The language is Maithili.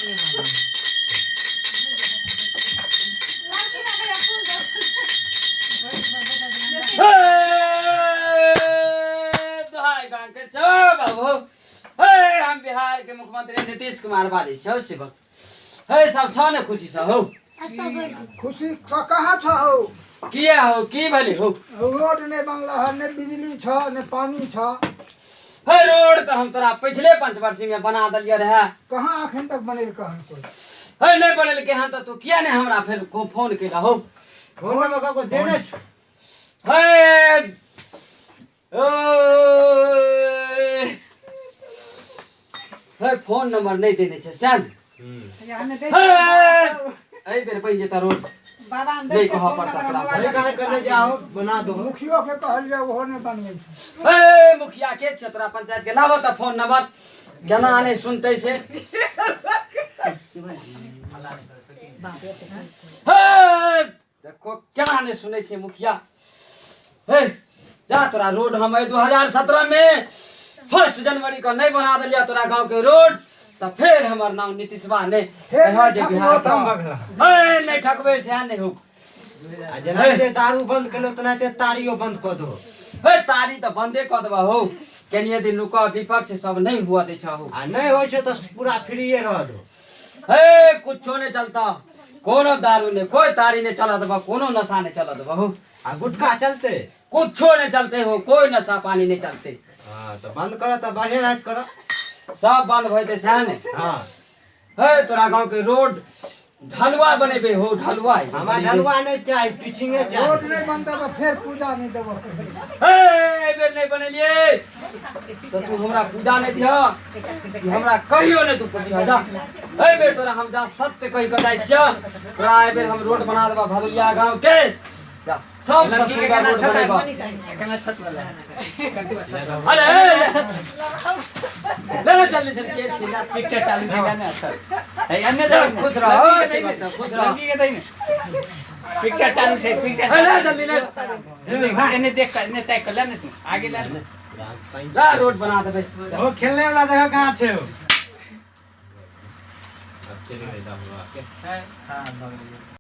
दोहाई गाँव के छौ बाबू। हे, हम बिहार के मुख्यमंत्री नीतीश कुमार बाजै छौ शिवक। हे, सब छौ ने खुशी सँ हौ? खुशी सँ कहाँ छ हौ? किया हौ, की भेलै हौ? रोड नहि बनल है, ने बिजली छ, ने पानी छ। हे, रोड तऽ हम तोरा पिछले पंचवर्षी में बना देलियै रहे। कहाँ अखन तक बनेलकै हन कोइ? हे, नहि बनेलकै हन तऽ तू किया नहि हमरा फेर फोन केला हौ? फोन नंबर ककरो देने छौ? हे, ओ, हे, फोन नंबर नहि देने छै सैन। हे, एहि बेर बनि जेता रोड, नहि कहऽ पड़ता तोरा से। सरकार करने जाओ बना दो। मुखियो के कहलियै, ओहो नहि बनबै छै। हे, मुखिया के छै तोरा पंचायत के? लाबऽ तऽ फोन नंबर, केना नहि सुनतै से। हे, देखो केना नहि सुनै छै मुखिया। हे, जा, तोरा रोड हम एहि 2017 में 1 जनवरी के नहि बना देलियै तोरा गांव के रोड, तऽ फेर हमर नाम नीतीशवा नहि। फेर कहियो जे नहि बिहार ठकबो के हे, नहि ठकबै सएह नहि हो। आ जेनाहिते दारू बंद केलो तेनाहिते तारियो बंद कऽ दो। हे, तारी तऽ बंदे कऽ देबह हौ, कनिये दिन रुकऽ, विपक्ष सब नहि हुअ दै छ हौ। आ नहि होइ छै तऽ पूरा फ्रीए रह दो। हे, कुछो नहि चलता, कोनो दारू नहि, कोई तारी नहि चलऽ देबह, कोनो नशा नहि चलऽ देबह हौ। आ गुटखा चलते? कुछो नहि चलते हो, कोई नशा पानी नहि चलते। हाँ तऽ बंद करऽ तऽ बढ़िया राति करऽ। सब बंद भऽ जेतै सएह ने? हाँ। हे, तोरा गाँव के रोड ढलुआ बनेबै हो, ढलुआ। हमरा ढलुआ नहि चाही, पिचिंगे चाही। रोड नहि बनतै तऽ फेर पूजा नहि देबऽ कहियो। हे, एहि बेर नहि बनेलियै तऽ तू हमरा पूजा नहि दिह कि हमरा कहियो नहि तू पुछिह। जा, एहि बेर तोरा हम जा सत्य कहि कऽ जाइ छियह, तोरा एहि बेर हम रोड बना देबह भदुलिया गाँव के। जा, सबसँ सुन्दर रोड बनेबह। अरे ले, ले जल्दी से, के छी ले। पिक्चर चालू छै ने? अच्छा है, अन्य ले, खुश रह, शिवक सब, खुश रह। लड़की के दही ने पिक्चर चालू छै, पिक्चर। हे, ले जल्दी ले। एने देख कर, एने तय कर ले ने, तू आगे ले ने। ला, रोड बना देबै। ओ खेलने वाला जगह कहाँ छै? अब चलि गेलै दारू के। हाँ।